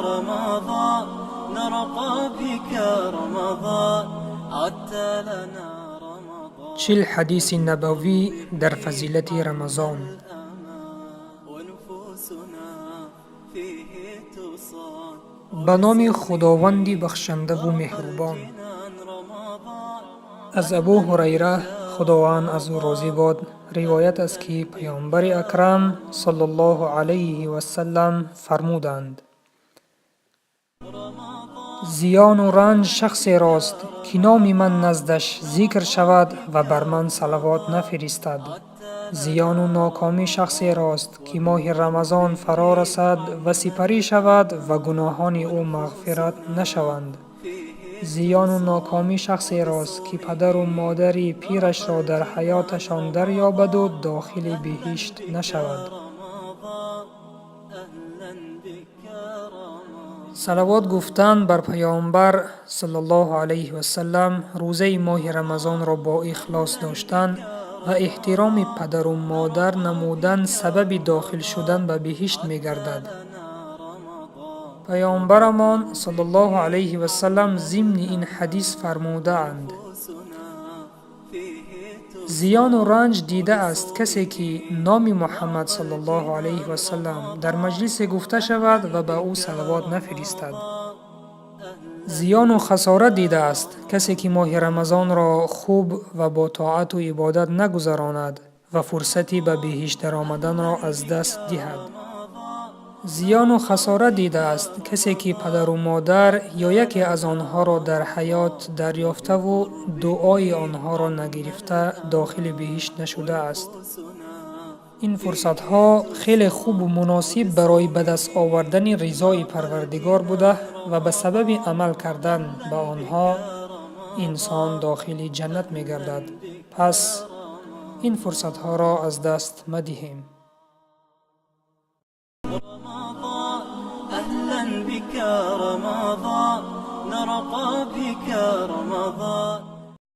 رمضان، نرقى بك رمضان، عدت لنا رمضان. 40 ҳадиси набавӣ дар фазилати Рамазон. ونفوسنا فيه تصان. Ба номи Худованди бахшандаву меҳрубон. رمضان. Аз Абу Ҳурайра, Худованд аз ӯ розӣ бод, ривоят аст, ки Паёмбари Акрам саллаллоҳу алайҳи васаллам фармуданд: «Зиёну ранҷ шахсерост, ки номи ман наздаш зикр шавад ва бар ман салавот нафиристад. Зиёну нокомӣ шахсерост, ки моҳи Рамазон фаро расад ва сипарӣ шавад ва гуноҳони ӯ мағфират нашаванд. Зиёну нокомӣ шахсерост, ки падару модари пирашро дар ҳаёташон дарёбаду дохили биҳишт нашавад». رمضان، أهلا بك رمضان. Салавот гуфтан бар Паёмбар саллаллоҳу алайҳи васаллам, рӯзаи моҳи Рамазонро бо ихлос доштан ва эҳтироми падару модар намудан сабаби дохил шудан ба биҳишт мегардад. Паёмбарамон саллаллоҳу алайҳи васаллам зимни ин ҳадис фармудаанд: «Зиёну ранҷ дидааст касе, ки номи Муҳаммад саллаллоҳу алайҳи васаллам дар маҷлисе гуфта шавад ва ба ӯ салавот нафиристад. Зиёну хасорат дидааст касе, ки моҳи Рамазонро хуб ва бо тоату ибодат нагузаронад ва фурсати ба биҳишт даромаданро аз даст диҳад. Зиёну хасорат дидааст касе, ки падару модар ё яке аз онҳоро дар ҳаёт дарёфтаву дуои онҳоро нагирифта дохили биҳишт нашудааст». Ин фурсатҳо хеле хубу муносиб барои ба даст овардани ризои Парвардигор буда ва ба сабаби амал кардан ба онҳо инсон дохили ҷаннат мегардад. Пас ин фурсатҳоро аз даст мадиҳем. رمضان، أهلا بك رمضان، نرقى بك رمضان.